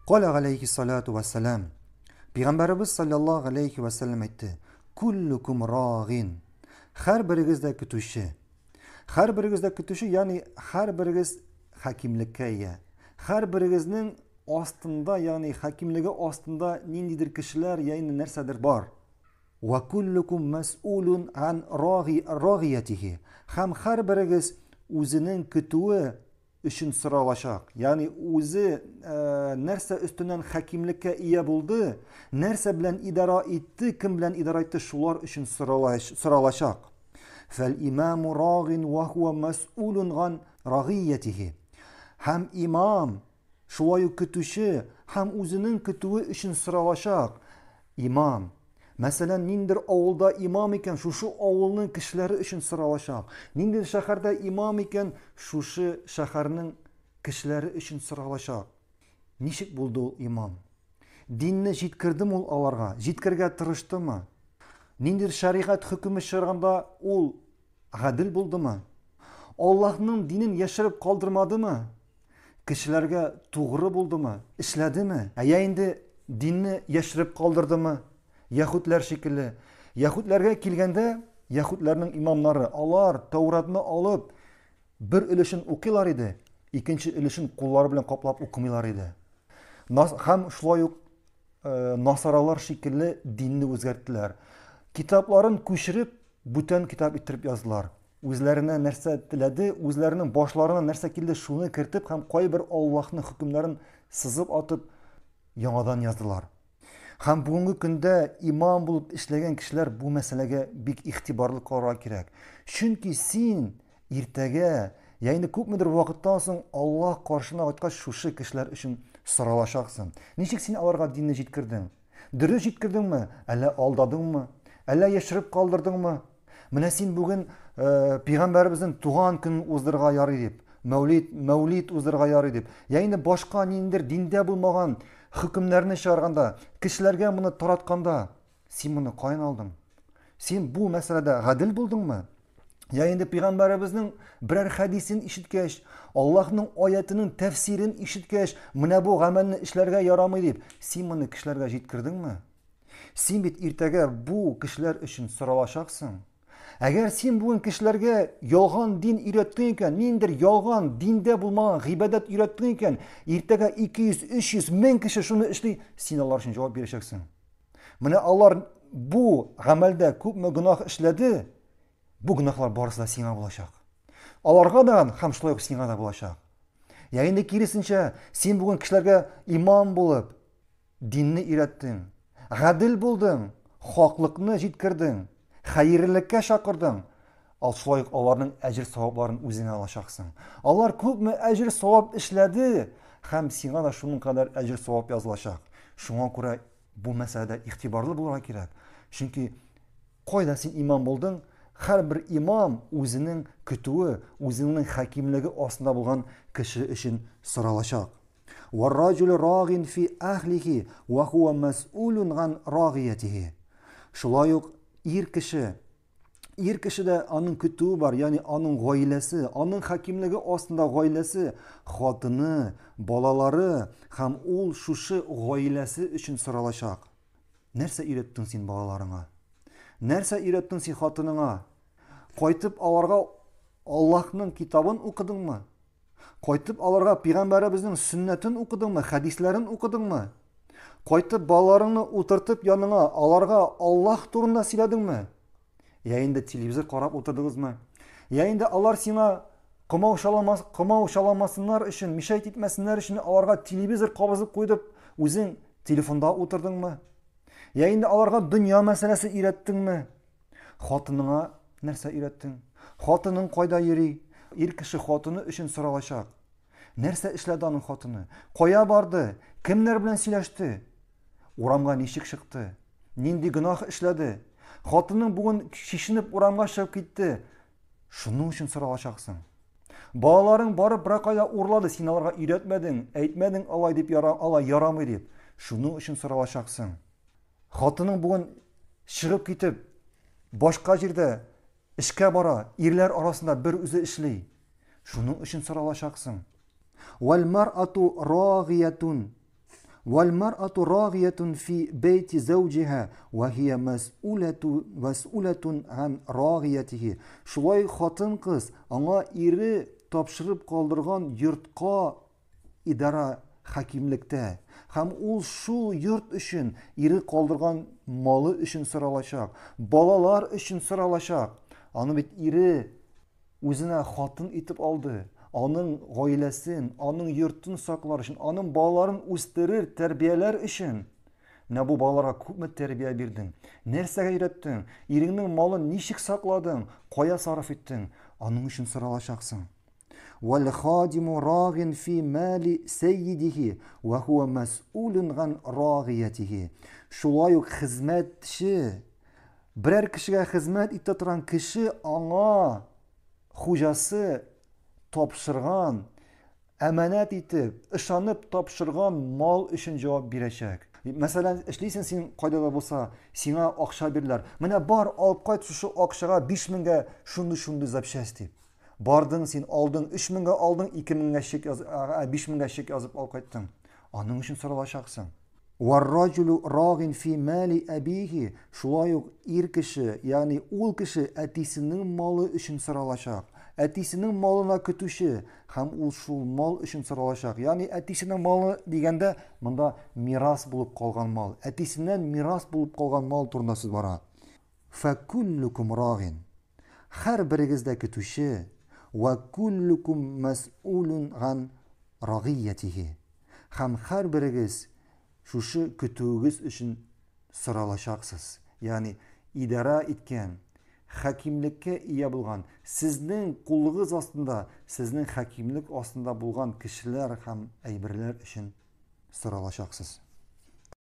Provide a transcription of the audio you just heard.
Каля галәйһи салату вәссәлам. Пәйгамбәребез саллаллаһу галәйһи вәссәлам әйтте: "Куллукум рагин." Һәрберегез дә көтүче. Һәрберегез дә көтүче, ягъни һәрберегез хакимлеккә ия. Һәрберегезнең астында, ягъни хакимлеге астында ниндидер кешеләр, ягъни нәрсәдер бар. Ва куллукум мәс'улун ан раги рагиятихи. Һәм һәрберегез үзенең көтүе өчен соралачак. Ягъни үзе э, нәрсә өстеннән хакимлеккә ия булды, нәрсә белән идара итте, кем белән идара итте, шулар өчен соралачак. Фәл имаму рагин ва хуа мәс'улун ган рагиятихи. Һәм имам шулай ук көтүче һәм үзенең көтүе өчен соралачак. Имам Мәсәлән, ниндидер авылда имам икән, шушы авылның кешеләре өчен соралачак. Ниндидер шәһәрдә имам икән, шушы шәһәрнең кешеләре өчен соралачак. Ничек булды ул имам? Динне җиткердеме ул аларга? Җиткергә тырыштымы? Ниндидер шәригать хөкеме чыгарганда ул гадел булдымы? Аллаһның динен яшереп калдырмадымы? Кешеләргә тугры булдымы? Эшләдеме? Ә я инде динне яшереп калдырдымы? Яһүдләр шикелле. Яһүдләргә килгәндә, яһүдләрнең имамнары, алар Тәүратны алып, бер өлешен укыйлар иде, икенче өлешен куллары белән каплап укымыйлар иде. Һәм шулай ук э, насаралар шикелле динне үзгәрттеләр. Китапларын күчереп, бүтән китап иттереп яздылар. Үзләренә нәрсә теләде, үзләренең башларына нәрсә килде, шуны кертеп һәм кайбер Аллаһның хөкемнәрен сызып атып яңадан яздылар. Һәм бүгенге көндә имам булып эшләгән кешеләр бу мәсьәләгә бик игътибарлы карарга кирәк. Чөнки син иртәгә, я инде күпмедер вакыттан соң Аллаһ каршына кайткач шушы кешеләр өчен соралачаксың. Ничек син аларга динне җиткердең? Дөрес җиткердеңме? Әллә алдадыңмы? Әллә яшереп калдырдыңмы? Менә син бүген э, пәйгамбәребезнең туган көнен уздырырга ярый дип, мәүлид, мәүлид уздырырга ярый дип, я инде башка ниндидер диндә булмаган хөкемнәрне чыгарганда, кешеләргә моны таратканда, син моны каян алдың? Син бу мәсьәләдә гадел булдыңмы? Я инде пәйгамбәребезнең берәр хәдисен ишеткәч, Аллаһның аятының тәфсирен ишеткәч, менә бу гамәлне эшләргә ярамый дип, син моны кешеләргә җиткердеңме? Син бит иртәгә бу кешеләр өчен соралачаксың. Әгәр син бүген кешеләргә ялган дин өйрәттең икән, ниндидер ялган диндә булмаган гыйбадәт өйрәттең икән, иртәгә 200, 300, 1000 кеше шуны эшли, син алар өчен җавап бирәчәксең. Менә алар бу гамәлдә күпме гөнаһ эшләде, бу гөнаһлар барысы да сиңа булачак. Аларга да һәм шулай ук сиңа да булачак. Я инде киресенчә, син бүген кешеләргә имам булып, динне өйрәттең, гадел булдың, хаклыкны җиткердең, хәерлелеккә чакырдың, ал шулай ук аларның әҗер савапларын үзеңә алачаксың. Алар күпме әҗер савап эшләде, һәм сиңа да шуның кадәр әҗер савап язылачак. Шуңа күрә бу мәсьәләдә игътибарлы булырга кирәк. Чөнки кайда син имам булдың, һәрбер имам үзенең көтүе, үзенең хакимлеге астында булган кеше өчен соралачак. Варраҗулу рагин фи әһлихи ва хуа мәс'улун ган рагиятихи. Шулай ук ир кеше Ир кешедә аның көтүе бар, ягъни аның гаиләсе, аның хакимлеге астында гаиләсе, хатыны, балалары һәм ул шушы гаиләсе өчен соралачак. Нәрсә өйрәттең син балаларыңа? Нәрсә өйрәттең син хатыныңа? Кайтып аларга Аллаһның китабын укыдыңмы? Кайтып аларга пәйгамбәребезнең сөннәтен укыдыңмы, хәдисләрен укыдыңмы? Кайтып балаларыңны утыртып яныңа, аларга Аллаһ турында сөйләдеңме? Я инде телевизор карап утырдыгызмы? Я инде алар сиңа комау шаламас, комау шаламасыннар өчен, мешать итмәсеннәр өчен аларга телевизор кабызып куйдып, үзең телефонда утырдыңмы? Я инде аларга дөнья мәсьәләсе өйрәттеңме? Хатыныңа нәрсә өйрәттең? Хатының кайда йөри? Ир кеше хатыны өчен соралачак. Нәрсә эшләде аның хатыны? Кая барды? Кемнәр белән сөйләште? Урамга ничек чыкты? Нинди гөнаһ эшләде? Хатының бүген чишенеп урамга чыгып китте. Шуның өчен соралачаксың. Балаларың барып берәр кайда урлады, син аларга өйрәтмәдең, әйтмәдең алай дип яра, алай ярамый дип. Шуның өчен соралачаксың. Хатының бүген чыгып китеп, башка җирдә эшкә бара, ирләр арасында бер үзе эшли. Шуның өчен соралачаксың. Вәл мар'ату рагиятун. Вәл-мар'ату рагиятун фи бәйти зәүҗиһа вә һия мәс'уләту мәс'уләтун ган рагиятихи. Шулай хатын-кыз аңа ире тапшырып калдырган йортка идара хакимлектә һәм ул шул йорт өчен ире калдырган малы өчен соралачак, балалар өчен соралачак. Аны бит ире үзенә хатын итеп алды. Аның гаиләсен, аның йортын саклар өчен, аның балаларын үстерер, тәрбияләр өчен. Менә бу балаларга күпме тәрбия бирдең? Нәрсәгә өйрәттең? Иреңнең малын ничек сакладың? Кая сарыф иттең? Аның өчен соралачаксың. Вәл хадиму рагин фи мали сәйидихи ва хуа мәс'улун ган рагиятихи. Шулай ук хезмәтче Берәр кешегә хезмәт итә торган кеше аңа хуҗасы тапшырган, әманәт итеп, ышанып тапшырган мал өчен җавап бирәчәк. Мәсәлән, эшлисең син кайда да булса, сиңа акча бирделәр. Менә бар, алып кайт шушы акчага 5000гә шундый-шундый запчасть дип. Бардың син, алдың, 3000гә алдың, 2000гә чек яз, 5000гә чек язып алып кайттың. Аның өчен соралачаксың. Варраҗулу рагин фи мали әбихи, шулай ук ир кеше, ягъни ул кеше әтисенең малы өчен соралачак. Әтисенең малына көтүче һәм ул шул мал өчен соралачак. Ягъни әтисенең малы дигәндә монда мирас булып калган мал, әтисеннән мирас булып калган мал турында сүз бара. Фәкуллукум рагин. Һәр берегез дә көтүче, вә куллукум мәс'улун ган рагиятихи. Һәм һәрберегез шушы көтүегез өчен соралачаксыз, ягъни идарә иткән, хакимлеккә ия булган, сезнең кулыгыз астында, сезнең хакимлек астында булган кешеләр һәм әйберләр өчен соралачаксыз.